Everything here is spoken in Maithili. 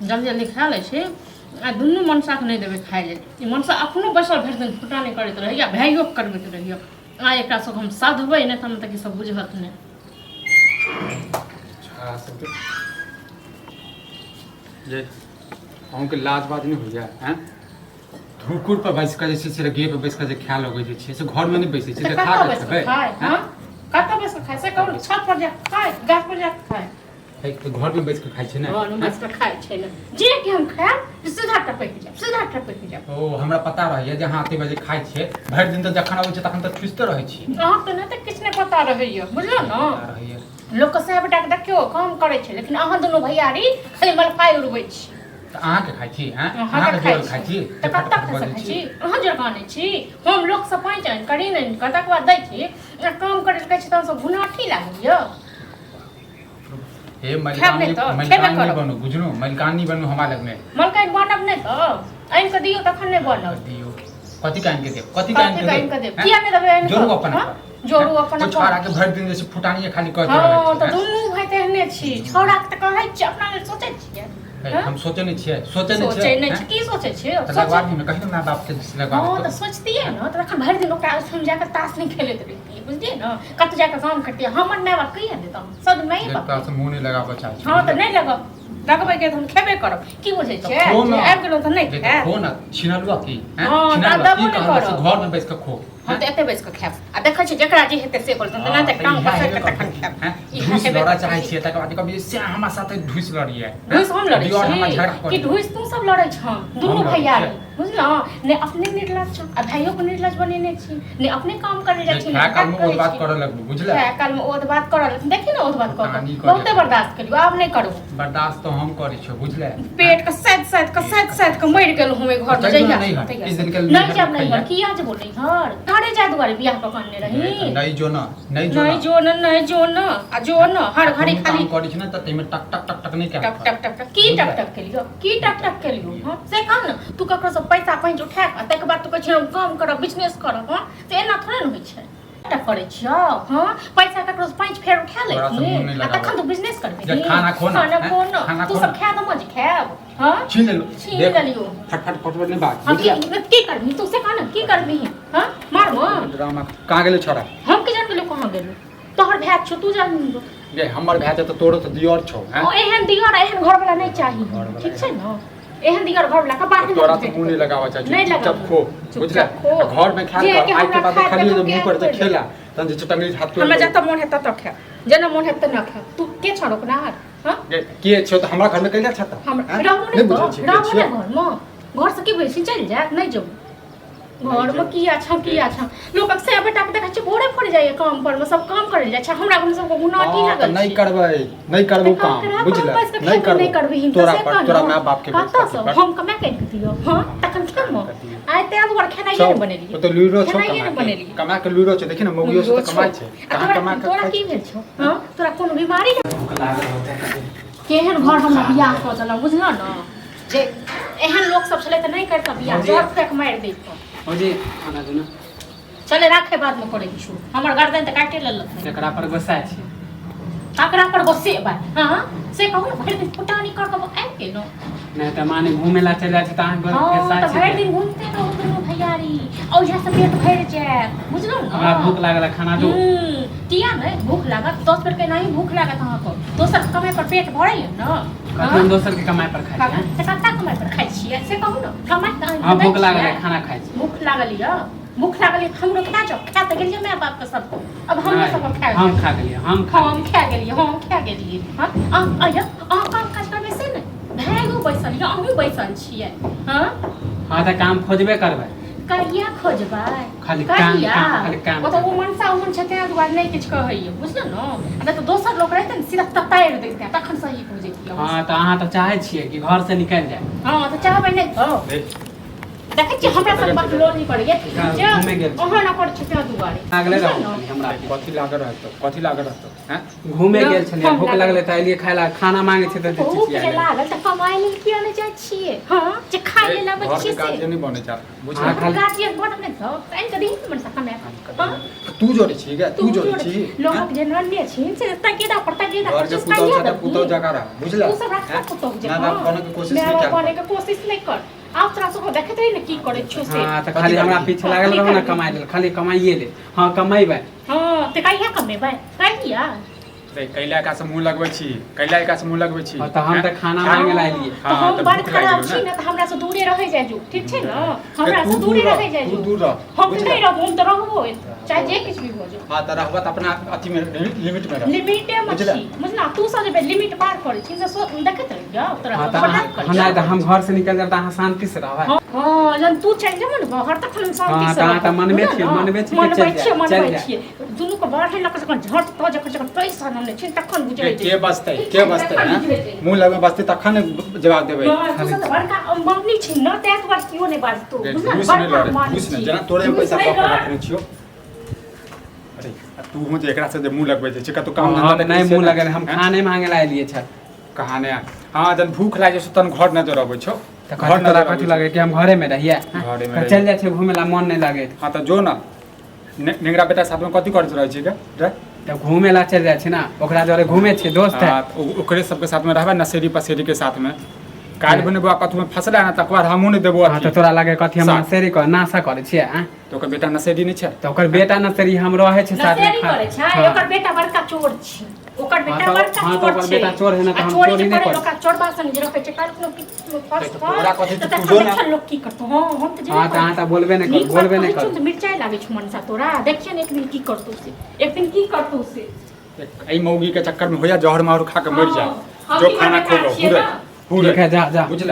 जल्दी जल्दी खा लै छी आ दुनू मनसाके नहि देबै खाइ लेल। ई मनसा अपनो बैसल भरि दिन फुटानी करैत रहैया, भाइयोके करबैत रहैया। आ एकरा सब हम साधबै नहि तहन तक ई सब बुझत नहि। छौड़ा सबके जे अहूँके लाज बाज नहि होइया हैं? धुकुर पर बैस कऽ जे छै से गे पर बैस कऽ जे खाय लगै जे छै से घरमे नहि बैसै छै तऽ तऽ खा कतऽ कऽ बैस कऽ खेबै खाय? हैं? हँ, कतऽ बैस कऽ खाय से कहू? छत पर जा कऽ खाय, गाछ पर जा कऽ खाय? है, तऽ घरमे बैस कऽ खाइ छै ने? घरमे बैस कऽ खाइ छै ने। जे कि हम खायब से सीधा टपकि जायब, सीधा टपकि जायब। ओ हमरा पता रहैया जे अहाँ एते बजे खाइ छियै। भरि दिन तऽ जखन अबै छै तखन तऽ ठुसिते रहै छी। अहाँके नहि तऽ किछु नहि पता रहैया, बुझलहुँ ने? पता रहैया। लोकके सएह बेटाके देखियौ काम करै छै, लेकिन अहाँ दुनू भैयारी खाली मलफाइ उड़बै छी। तऽ अहाँके खाइ छी हैं? अहाँके अहाँके खाइ जोड़ल खाइ छी छी तऽ जे कतऽ फटफट से बजै खाइ छी? छी? अहाँ जोड़ आनै छी? हम लोकसँ पाँच आनि कऽ, ऋण आनि कऽ तकर बाद दै छी आ काम करै लए कहै छी तहन सब घुनाठी लागैया। हे खायब मलिकानी नहि तऽ खेबे मलिकानी करब। बनू, बुझलहुँ? मलिकानी बनू हमरा लगमे। मलकानि बनब नहि तऽ आनि कऽ दियौ तखन नहि बनब। दियौ कथी के आनि के देब? कथी के आनि कथी के के आनि देब? कऽ देब? हैं? किया नहि देबै आनि जोड़ू कऽ? अपन हँ? अपन। जोड़ू हैं? अपन ओ अपन। छौड़ा के भरि दिन जे छै फुटानिये खाली करैत रहै हँ छै, तऽ हैं? दुनू भाय तऽ एहने छी। छौड़ाके तऽ कहै छियै, अपना लेल सोचै छियै? हे, हँ? हम सोचै नहि छियै, सोचै नहि सोचै छियै। नहि हैं? छी। की सोचै छियै? तऽ सोचै लगवा दियौ ने, कहियो माय बाप के लगवा हँ देतौ। तऽ सोचतियै ने तऽ तखन भरि दिन ओकरा ओहिठाम जाकऽ ताश नहि खेलैत रहितियै, बुझलियै ने? कतऽ जाकऽ काम करतियै। हमर माय बाप कहिया देतौ? सब माय देख बाप तोरा से मुँह नहि लगाबऽ चाहै छी। हँ तऽ नहि लगब, लगबै के तऽ हम खेबे करब। की बुझै तऽ छियै खो जे ने। आबि गेलहुँ तऽ नहि देख खायब? खो ने, छिनलुआ की हैं? हँ, तऽ छिनलुआ देबो की नहि कहलहुँ से करब। घरमे बैस कऽ खो। हम तऽ एते बैस कऽ खायब आ देखै छियै जकरा जे हेतै से करतै, नहि तऽ टांग पसारि कऽ तखन खायब। इएह ढूस हेबे लड़ऽ करतै। चाहै छियै, तकर बाद कहबै से हमरा साथे ढूस लड़ियै। ढूस हम लड़ै दियर हमरा झगड़ा छी करै। कि ढूस तू सब लड़ै छह? दुनू लड़ै भैयारी छियै। बुझलहुँ ने? अपने निर्लज छौ आ भाइयोके निर्लज बनेने छी ने। अपने काम करै जाइ छी ने खाय कालमे कहै ओत बात छी। करऽ लगबू, बुझले? खाय कालमे ओत बात करऽ, देखी ने, ओत बात कऽ कहानी कऽ करै। बहुते बर्दाश्त केलियौ, आब नहि करबो। बर्दाश्त तऽ हम करै छियौ, बुझले? पेट के साइद साइद के साइद साइद के मरि गेलहुँ हम एहि घरमे। चलि जो जहिया नैहर, तहिया किछु दिन के से। लेल नहि नैहर जायब नैहर। खइहे। किया जेबो नैहर? घरे जाय दुआरे बियाह कऽ कऽ अनने रही? नहि जो न, नहि जो। नहि न जो न, नहि जो न आ जो न। हर घड़ी कोनो खाली काम करै छी ने तऽ ताहिमे टक टक टक टक नहि कयल टक कर। टक टक टक की? टक टक केलियो की? टक टक केलियो हँ से कह ने। तू ककरो से पैसा पैंच उठा कऽ ताहिके बाद तू कहै छी हम काम करब, बिजनेस करब। हँ तऽ एना थोड़े ने होइ छै। टक करै छियौ? हँ, पैसा ककरो से पैंच फेर उठा तोरा से मुँह लेथिन नहि आ लगाबऽ। तखन तू बिजनेस करबिही। जे खाना खो ने, खाना हैं? खो ने। खाना तू खो सब ने। खाय दम जे खायब। हँ छीन लेलु। छीन देख, लेलियौ। फटफट फटफट नहि बाज। हम बुझलियै? की की करबिही तू से कह ने, की करबिही? हँ, मारबो? ड्रामा। कहाँ गेलै छोड़ा? हम की जान गेलियौ कहाँ गेलौ। तोहर भाय छौ, तू जान। गे हमर भाय छै तऽ तोरो तऽ दियर छौ, हैं? ओ एहन दियर आ एहन घरवला नहि चाही। घरवला ठीक छै ने? एहन दियर घरवला के बाहर तोरा तऽ मुँह नहि लगाबऽ चाहै नहि छी। चुपचाप लगाबू। खो, बुझले? चुपचाप खो। आ घरमे खायल जे कर। कि आइ के हमरा बाद खाय देखलियै जे देलक, मुँह पर जे तोड़ि खेला तहन जे चटंगली हाथ तोड़ि हमरा देलक। जतऽ मोन हेतै ततऽ खायब, जेना मोन हेतै तेना खायब। तू के छौ रोकनार? हँ? गे, के छौ तऽ हमरा घरमे कैला छऽ तऽ? हम हैं? रहू नहि नहि बुझै तऽ छी के रहू छियौ? नहि घरमे। घरसँ की बुझै छी चलि जायत? नहि जेबौ घरमे। किया छौ, किया छौ? लोकक से बेटाके देखै छियै भोरे भोरे जाइए काम परमे, सब काम करै लए जाइ छै। हमरा घरमे सबके गुनाठी हँ, तऽ लागल नहि छै। करबै, नहि करबौ तऽ काम, ककरा पर बुझले? हम बैस कऽ नहि खेबै? नहि करबौ। करबिही तऽ तोरा से पर कह तोरा ने। माय बाप के कतऽसँ अथी पर हम कमा कऽ आनि कऽ दियौ? हँ तखन खेबो। आइ ताहि दुआरे खेनाइए छौ नहि बनेलियै। ओ तऽ लुइरो छौ खेनाइए कमा नहि के। बनेलियै। कमा के लुइरो छौ, देखी ने, मौगियो से लुइरो तऽ कमाइ छौ। छै। आ कहाँ तोरा कमा के तोरा खाइ की छै? भेल छौ? हँ, तोरा कोनो बीमारी? भूख लागल होतै तऽ केहन घर हमरा बियाह कऽ देलक, बुझलऽ ने? जे एहन लोक सब छलै तऽ नहि करितऽ बियाह। भौजी। जर फेक मारि दैतऽ। भौजी, खाना दू ने। चले राखे, बादमे करै छी। हमर गर्दन तऽ काटे लेलक। केकरा पर गुस्सा छी? ककरा पर गोस्सेबै? हँ से कहू ने। भरि दिन फुटानी कऽ कऽ आबि गेलहुँ। नहि तऽ माने घूमे ला चलि जाइ छी तऽ अहाँ हँ गुस्सा तऽ भरि छी? दिन घूमते रहू दुनू भैयारी आ ओहिया से पेट भरि जायत, बुझलहुँ ने? हमरा भूख लागल है, खाना दू। हूँ, किया नहि भूख लागत? 10 बेर के एनाही भूख लागत अहाँके। दोसर के कमाइ पर पेट भरैया ने? कथी हम दोसर के कमाइ पर खाइ छी, हैं? तऽ कत्ता कमाइ पर खाइ छियै से कहू ने। कमाइ तऽ हँ, दै भूख लागल है, छियै। खाना खाइ छी। भूख लागल यऽ, भूख लागल यऽ तऽ हमरो खा जाउ। खा तऽ गेलियै माय बापके सबको, अब हमरो नहि, सबके खा। हम खा गेलियै, हम खा हम खा गेलियै, हम खा गेलियै। हँ, अहाँ अइयो, अहाँ काम काज करबै से ने? भाइगो बैसल यऽ, अहूँ बैसल छियै। हँ। हँ तऽ काम खोजबे करबै। कहिया खोजबै? खाली काम, कहिया? काम, खाली काम। ओ तऽ ओ मनसा ओहन छै ताहि दुआरे नहि किछु कहैया, बुझलहुँ ने? आ नहि तऽ दोसर लोक रहितै ने, सीधा ततारि दैते, तखन सही बुझैतियै। हँ तऽ अहाँ तऽ चाहै छियै कि घर से निकलि जाय। हँ तऽ चाहबै नहि तऽ? देख, देखै छियै हमरा संग बकलोल नहि करैया। घूमे गेल छी। अहाँ न करै छी तें दुआरे। लागले बुझलियै रहू ने? हमरा। कथी लागल रहतो, कथी लागल रहतो हैं? घूमे गेल छलियै, हम भूख लागल। लगलै तऽ एलियै खाय ला, खाना मांगे छै तऽ भूख चिचिया जे गेलै। लागल तऽ कमाइ लेल किया नहि जाइ छियै? हँ, जे खाय लेल अबै घर छियै के से। गार्जियन नहि बनै चाह, बुझल? हाँ, खाली- गार्जियन बनब नहि तऽ आनि कऽ दही ने मनसा कमाए कऽ। हँ? तू जोड़े छी गे, तू जोड़े छी। लोकक जे नन्ने छी से तगेदा पर तगेदा घर पर के से पुतहु कहिया छै तऽ देबही? पुतहु जकाँ रह, बुझल? तू सब रखा पुतहु जकाँ। माय बाप बने के कोशिश माय नहि बाप कर। बने के कोशिश नहि कर। आब तोरा सबके देखैत रही ने की करै छियौ से। हाँ तऽ खाली हमरा पीछे लागल रहू ने कमाइ लेल, खाली कमाइए ले। हाँ कमेबै। हँ तऽ कहिया कमेबै? कहिया? रे कैला एकरा से मुँह लगबै छी, कैला एकरा से मुँह लगबै छी। हाँ, तऽ हम तऽ खाना मांगे ला एलियै। तऽ हाँ, हम तऽ बड़ भूख लागि खराब गेलौ छी ने। ने तऽ हमरा से दूरे रहै जाइ जो, ठीक छै ने? हमरा तू से दूर दूरे रह, रहै जाइ तू जो। दूर रह, हम तऽ बुझल? नहि रहबो, हम तऽ रहबो, चाहे जे किछु भी हो जाओ। हाँ तऽ रहबह तऽ अपना अथी में लिमिट में रह। लिमिटे में बुझल? छी, बुझला? तू सब जे लिमिट पार करै छी से देखैत रहियौ तोरा हाँ सब तऽ बर्दाश्त करै हमरा छियौ। तऽ हम घर से निकल जायब तऽ अहाँ शांति से रहबै। हाँ, जहन तू चलि जेबहो ने बाहर तखन हम शांति हाँ, से तऽ अहाँ तऽ रहब। मनबे बुझल छियै, ने? मनबे छियै कि मनबै चलि छियै, जायब, मनबै चलि जायब। छियै। दुनू के बाहर लऽ कऽ जखन झटतौ, जखन जखन पैसा आनने छी तखन बुझै के बचतै, के बचतै हैं? मुँह लगमे बचतै तखन ने जवाब देबै। हँ, तू सब तऽ बड़का अंबानी छी ने, ताहि दुआरे केओ नहि बाजतौ। रे, बुझल? घूस नहि बड़का लड़े, अंबानी घूस नहि, छी। जेना तोरे हम घूस पैसा नहि कऽ के लड़। रखने छियौ। अरे आ तू जे एकरा से जे मुँह लगबै छै, कतौ काम हम धंधा नहि देखै मुँह छियै लगल, हम ने? खाने मांगे ला एलियै छल। कहाँ ने? हाँ, जहन भूख लागि जाइ छौ तहन घर नहि दौड़बै छौ। तऽ घर कथी नहि तोरा दौड़बै कथी छौ। लगै कि हम घरे में रहियै? घरे में तऽ रहियै। चलि जाइ छियै घूमे ला, मन नहि लागै। हाँ तऽ जो ने, नेंगरा बेटा साथमे कथी करैत रहै छी गे रे? तऽ घूमे ला चलि जाइ छी ने, ओकरा जरे घूमे छियै, दोस्त है। हाँ, तऽ ओकरे सबके साथमे रहबै, नशेरी पसेरी के साथमे। काल्हि भने बौआ कथू में फसला ने तकर बाद हमहूँ नहि देबो हाँ अथी। तऽ तोरा लागै कथी हम साथ। नशेरी कर नाशा करै छियै? आँय? तऽ ओकर बेटा नशेरी नहि छै? तऽ ओकर बेटा नशेरी, हम रहै छै साथमे। नशेरी करै छै? हाँ। ओकर बेटा बड़का चोर छै। ओकर हाँ बेटा तऽ- बड़का हाँ तऽ चोर ओकर छै। बेटा चोर है ने, तऽ आ हम चोरी चोरी जे नहि करै करै। ओकरा चोरबा संग जे रखै छै, काल्हि कोनो किछु फसतै तोरा कथी तऽ तू तखन जो ने। देखियौ लोक की करतौ। हँ, हम तऽ जेबे हाँ तऽ अहाँ करबै। तऽ बोलबे नहि नीक कर, बात बोलबे नहि कहै छियौ कर। तऽ मिरचाइ लागै छौ मनसा तोरा। देखियै ने एक दिन की करतौ से, एक दिन की करतौ से। एहि मौगी के चक्कर में होया जहर माहौर खा के मरि जाए। हाँ, जो हम खाना भी खोबो छियै हुरे ने। हुरे। ठीक है, जा जा। बुझल?